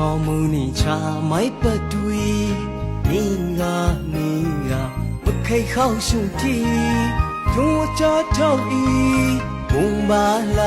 哦，梦里茶买不对，你啊，你啊，不开好兄弟，听我这条一梦吧啦。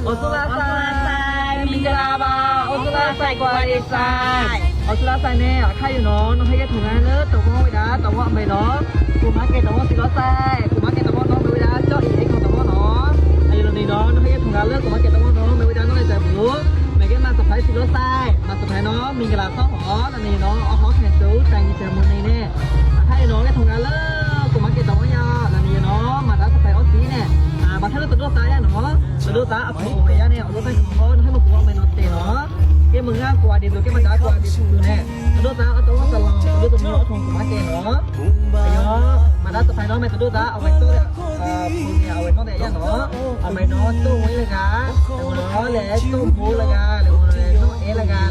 ອໍ ສຸລາໄຊ ມິງກະລາບາ ອໍ ສຸລາໄຊ ກວາເດຊາ ອໍ ສຸລາໄຊແນ່ ໄຄຢູ່ເນາະ ນ້ອງໃຫ້ກຽດໂທງານເລີຍ ຕະວໍເວດາ ຕະວໍໄມເນາະ ກູມາເກດຕະວໍ ຊິລໍໄຊ ກູມາເກດຕະວໍ ນ້ອງໄມເວດາ ເຈາະອີເອັກຂອງຕະວໍເນາະ ອາຍຸນນີ້ເນາະ ນ້ອງໃຫ້ກຽດໂທງານເລີຍ ກູມາເກດຕະວໍ ນ້ອງໄມເວດາ ນ້ອງໃຈບຸ ແມ່ເກດມາສະໄພ ຊິລໍໄຊ ມາສະໄພເນາະ ມິງກະລາຊອງ ອໍ ລະນີ້ເນາະ ອອກຮອກແຮນຕູ ແຕງມີເຊລະໂມນີແນ່ ໄຄເນາະ ກຽດໂທງານເລີຍ ກູມາເກດຕະວໍ ຍາ ລະນີ້ເນາະ ມາດາສະໄພ ອໍ ຊີແນ່ ອາ ມາທາງເລີຍ ຕະໂດຕາ ຍາເນາະ ສະດຸດຕາ ອາໂປເມຍາແນ່ ອາໂປໄຊຂອງເຮົາ ໃຫ້ມາກວມແມ່ນອນເຕເນາະ ເກມເມືອງງາມກວ່າເດໂຕ ເກມບັນດາກວ່າເດໂຕແນ່ ສະດຸດຕາ ອາໂຕ ສະລອງ ສະດຸດຕາ ອາໂຕ ມາເກເນາະ ອາໂຍ ມາດາສະໄພເນາະ ແມ່ສະດຸດຕາ ອາໄວໂຕ ເອີ ເອົາໄວ້ນອກໄດ້ຍາເນາະ ເອົາໄວ້ນອກຕູ້ໄວ້ລະກະ ເອົາແລະຕູ້ໂມລະກະ ແລະນອກເອລະກະ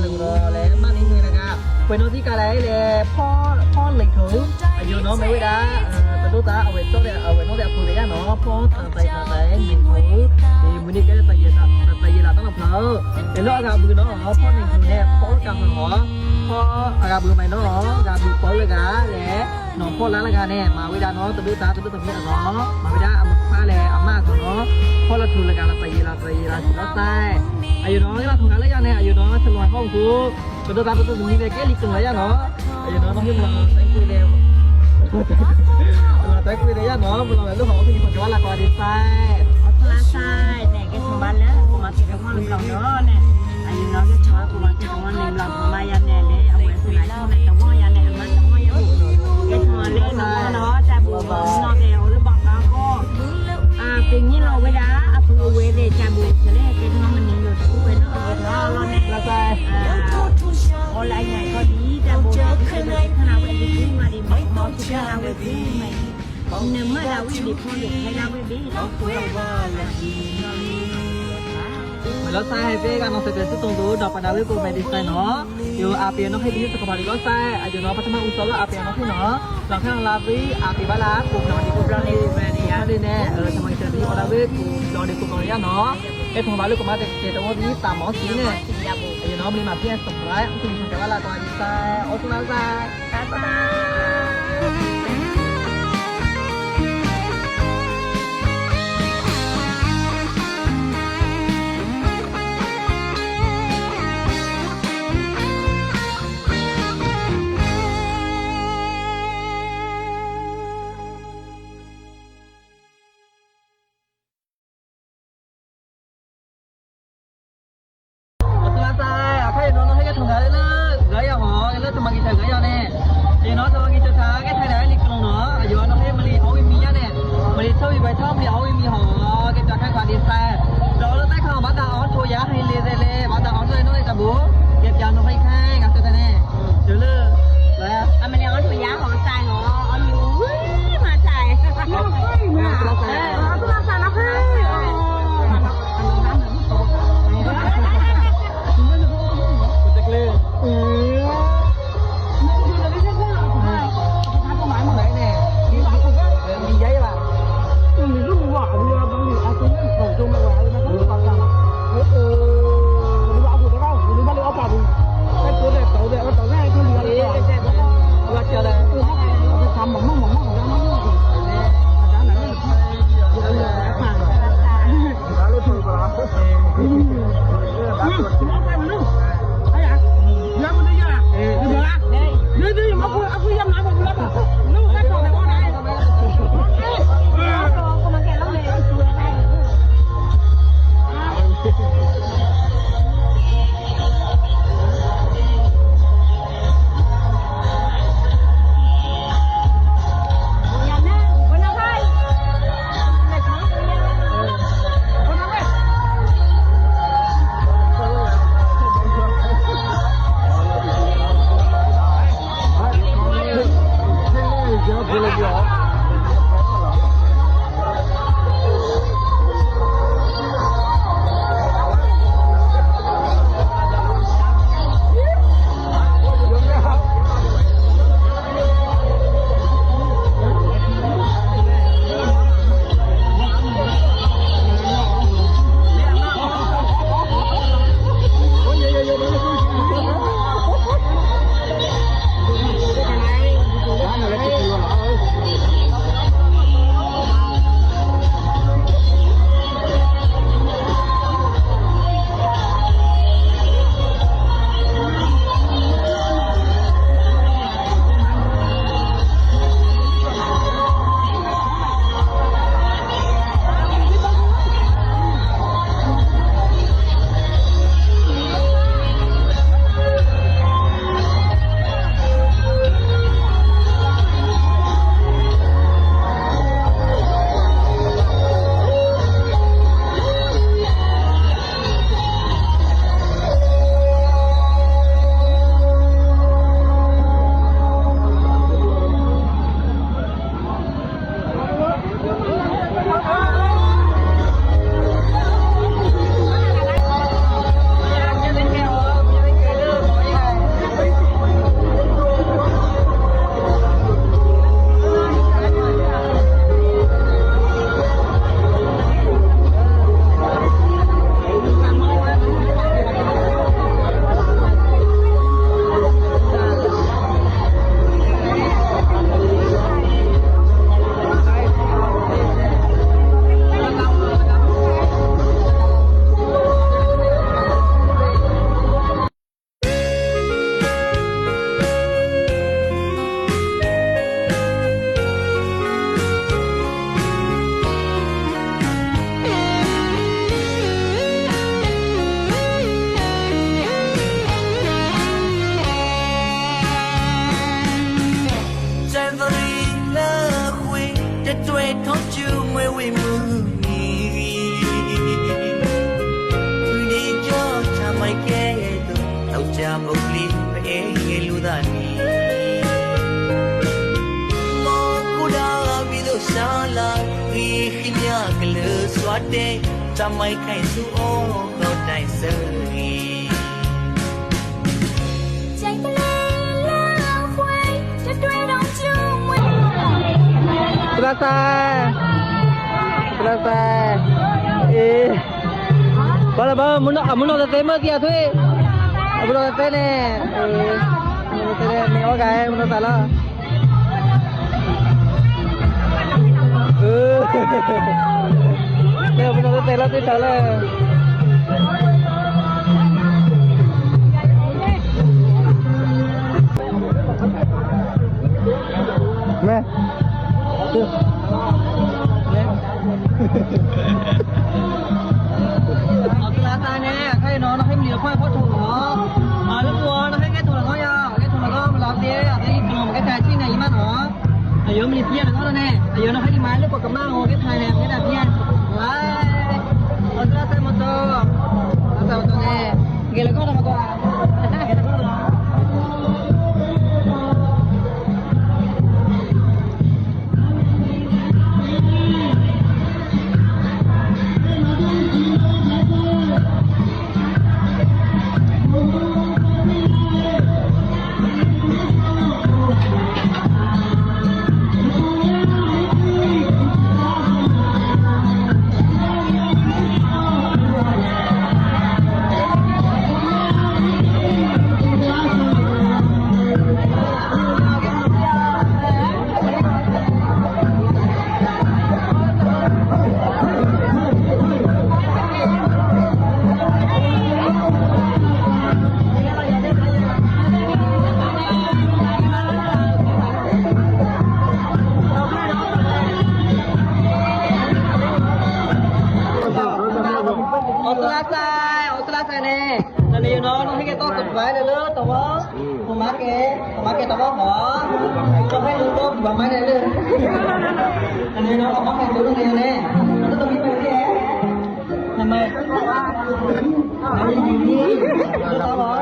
ແລະມານິເຮລະກະ ໄວ້ນອກທີ່ກະໄລແລະ ພໍ່ ພໍ່ເລັກໂທ ອາໂຍເນາະ ແມ່ເວດາ ເອີ ສະດຸດຕາ ອາໄວໂຕ ເອົາໄວ້ນອກແຕ່ປູລະຍາເນາະ ພໍ່ ຕາໄຕ ຕາໄຕ ເນໂທ ເອີ ມື້ນີ້ກະຕາເຢ ຕາເຢລາ ຕານອກເພີ ເອລະອາກາບືເນາະ ພໍ່ເນໂທແນ່ ພໍ່ກາບເພີ ພໍ່ອາກາບືໄມເນາະ ກາບບີເປີລະກະແລະ ນ້ອງພໍ່ລາລະກະແນ່ ມາເວດາເນາະ ຕະດຸຕາ ຕະດຸຕະເມຍເນາະ ມາເວດາ ອາມາຟ້າແລະອາມາກເນາະ ພໍ່ລະທູລະກະ ລະຕາເຢລາ ຕາເຢລາ ຊິລະໄຊ ອາຍຸເນາະ ລະທຸງການລະຍາແນ່ ອາຍຸເນາະ ສະຫຼວຍຫ້ອງຄູ ກະໂດຕາ ກະໂດຕາ ມີແມ່ແກ້ລິກເຖິງລະຍາເນາະ ອາຍຸເນາະ ນ້ອງເຮັດມາແຕ່ງຄືແລ້ວ ແຕ່ງຄືແລ້ວຍາເນາະ ບໍ່ລອງລູກຂອງທີ່ຄົນຈະວ່າລະກອນດີໄຊ ອອສເຕຣລຽ ແນ່ ແກສະບາຍແລ້ວ ມາເກັບຮອງເຮົາເນາະ ແນ່ ອາຍຸເນາະ ເກັບຮອງ ມາເກັບຮອງ ເນາະ ມາຍາແນ່ເລີຍ ເອົາໄວ້ສະໄລ ໃນຕະວໍຍາແນ່ ມາຕະວໍຍາ ເກັບຮອງເລີຍເນາະ ເນາະ ຈາບູ ເນາະ ແລ້ວ ຫຼືບາງກາກໍ ອາ ເປັນນີ້ເນາະ ເວລາ ອາ ເພິ່ນເອົາໄວ້ເດ ຈາບູ ສະແລ ເກັບຮອງມັນຍັງຢູ່ ເນາະ ເນາະ ແນ່ ລະໄຊ ອາ ອອນລາຍໃຫຍ່ກໍດີ ຈາບູ ເປັນຂະໜາດເວທີ ມາດີ ມາ ມາ ເນມາດາວິດີ ພໍຢູ່ໃຫ້ລາວເວບີເນາະ ລະໄຊ ເວການອນເສດເປັນສຸດຕົງດູ ດອກປານາເວໂກແມດີໄຊເນາະ ຢູ່ອາເປຍເນາະ ໃຫ້ດີສຸດສະພາບດີລອດໄຊ ອາຍຸເນາະ ພັດທະມາອຸສອລອາເປຍເນາະ ພີ່ເນາະ ລອງແຂ່ງລາບວິ ອາເປຍວາລາ ກຸມນອນດີ ກຸມນອນດີ ເວນີຍາ ດີແນ່ ເອີ ສະມັຍເຊີດີ ອອລາເວ ກຸມນອນດີ ກຸມນອນຍາເນາະ ເອ ໂທມາເລີຍ ໂກມາເຕ ເຕ ຕະວໍດີ ຕາມອສຊີແນ່ ອາຍຸເນາະ ມີມາເພຍສະພາຍ ອາເປຍເນາະ ແຕ່ວ່າລາຕອນດີໄຊ ໂອ ສຸລາໄຊ ອໍ ສຸລາໄຊ ອາໄຄໂນໂນ ໃຫ້ກະທຸງກາເລີຍ ເລີຍ ເລີຍ ເລີຍ ສະມາກິໄຊ ເລີຍແນ່ ເນາະ ສະມາກິ ဝဲဝဲမုၢ်နံၤ ဒီး ချာမိုက်ကဲသိး ထောက်ကြပုတ်လိ ပအဲလူသာနံၤ မော်ကူဒါဘီဒိုဆာလာ ဂီၢ်ခိညါကလၢစွါတဲ ချာမိုက်ခိုင်သူ အောတော့တိုင်စရီ ください。ください。えー。バラバラ、もの、あ、ものだって、まずやとえ。あ、ものだってね。えー。ものだってね。ね、わかい、ものだら。 ແມ່ ອອກຕະຫຼາດໃຕ້ແນ່ ໃຫ້ນ້ອງໃຫ້ມີຄວາມພໍດຖອງເນາະ ອາ ລະບົວໃຫ້ແກ້ຖົງລະເນາະ ແກ້ຖົງລະເນາະ ມາລາວເດ ອາ ໃຫ້ຂະໜົມແກ້ແຕ່ຊິງໃນອີມັນເນາະ ອາ ຍອມມີພຽນລະເນາະແນ່ ອາ ຍອມໃຫ້ດີມາ ລະບົວກະມາ ໂອ ແກ້ໄທແນ່ ແກ້ແຕ່ພຽນ ອອກຕະຫຼາດໃຕ້ໝົດໂຕ ຕະຫຼາດໃຕ້ໝົດໂຕແນ່ ແກ້ລະກໍລະກໍ ອອກຕະຫຼາດໃຕ້ ອອກຕະຫຼາດໃຕ້ແນ່ ອັນນີ້ເນາະ ໃຫ້ແກຕ້ອງກົດໄວ້ເດີ ຕະວອ ອືມ ມາແກ ມາແກຕະວອ ຂໍ ຕ້ອງໃຫ້ຮູ້ຕົວວ່າມາແນ່ເດີ ອັນນີ້ເນາະ ເອົາມາໃຫ້ຕົວນີ້ແນ່ ຕ້ອງມີໄປແນ່ ທຳໄມ ອັນນີ້ດີ ຕະວອ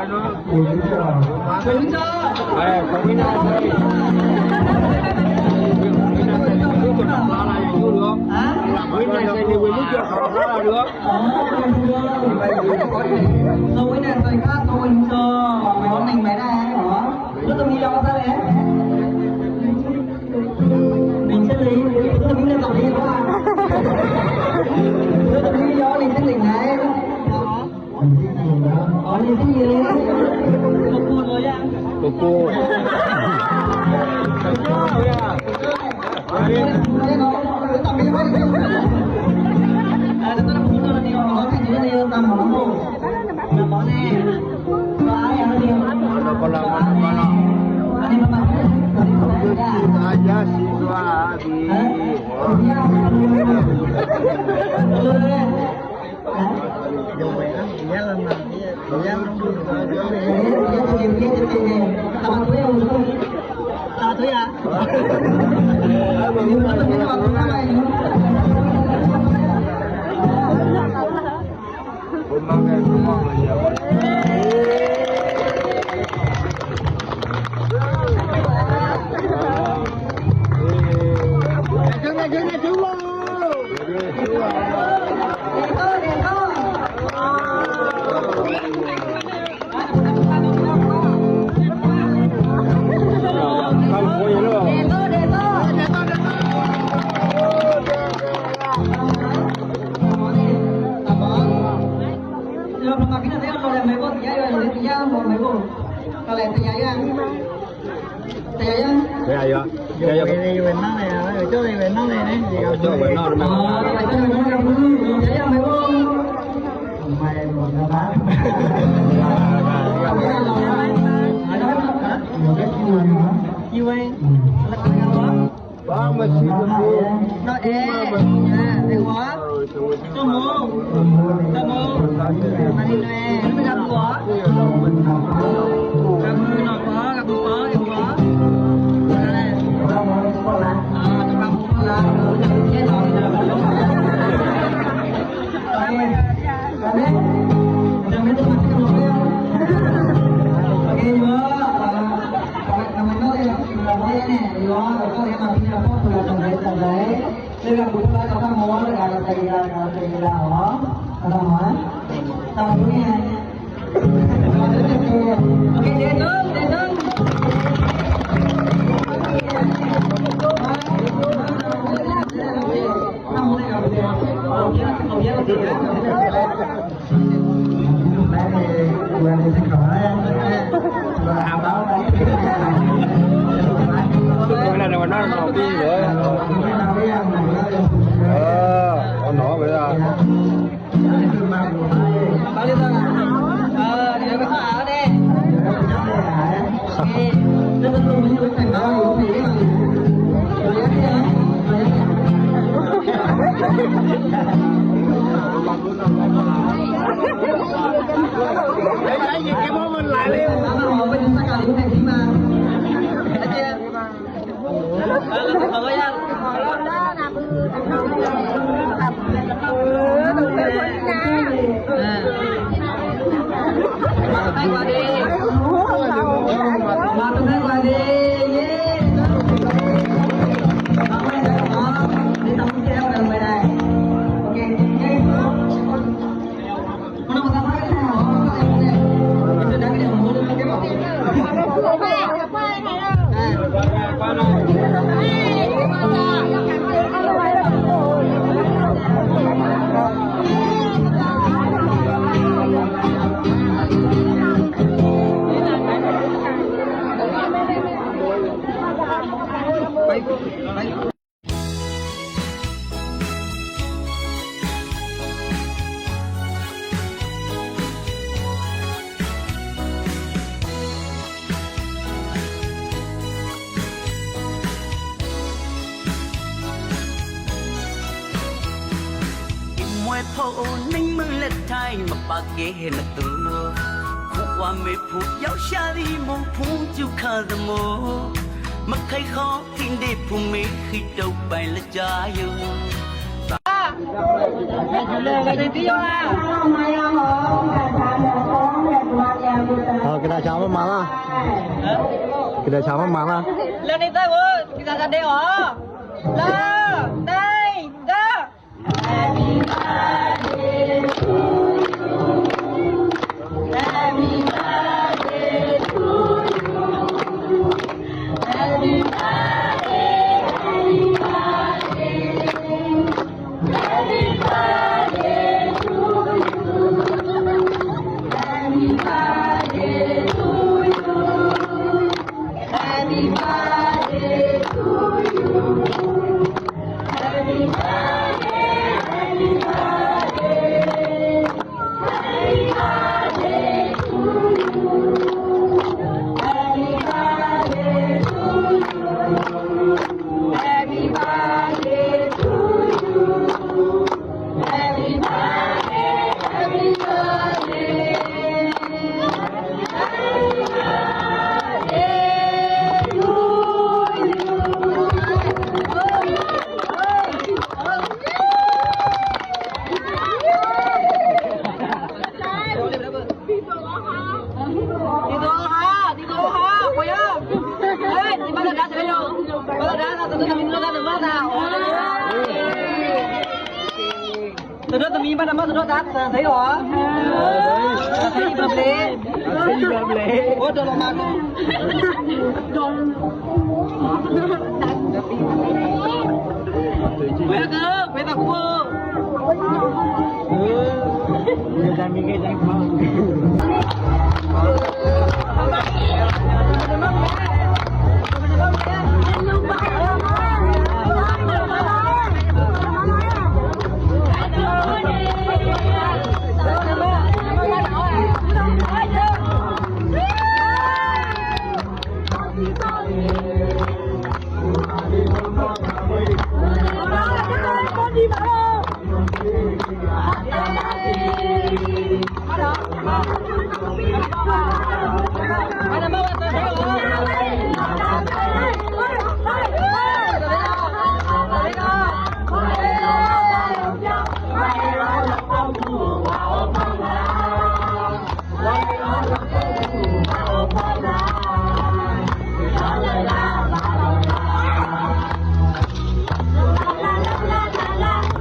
Alhamdulillah, alhamdulillah, oh. Alhamdulillah. Alhamdulillah. Oke, Jason, Jason. Ơ, kita chào mừng mà là. Kita chào mừng mà là. Lên đi tới, ôi, kita ra đây hả? Lên, đây, ra. Happy birthday to you. Happy birthday to you. Happy birthday, happy birthday. Happy birthday to you. Happy birthday to you. Happy birthday to you. Happy birthday, happy birthday. Happy birthday to you. Happy birthday to you. Happy birthday to you. Happy birthday, happy birthday. Happy birthday to you. ລາລາລາລາ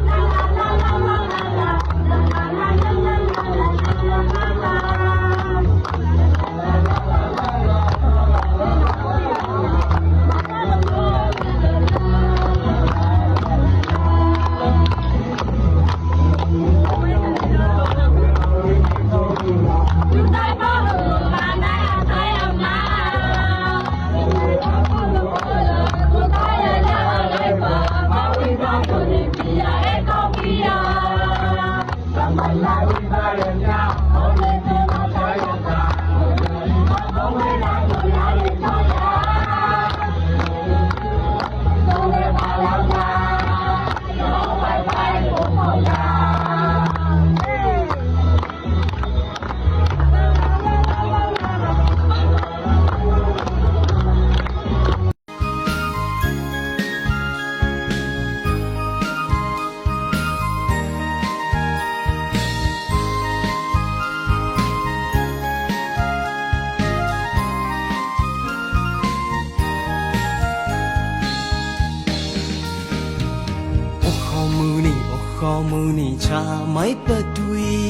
ໂອ້ໂຫ ມື້ນີ້ ໂອ້ໂຫ ມື້ນີ້ ຊາໄມ້ເປີດດຸຍ.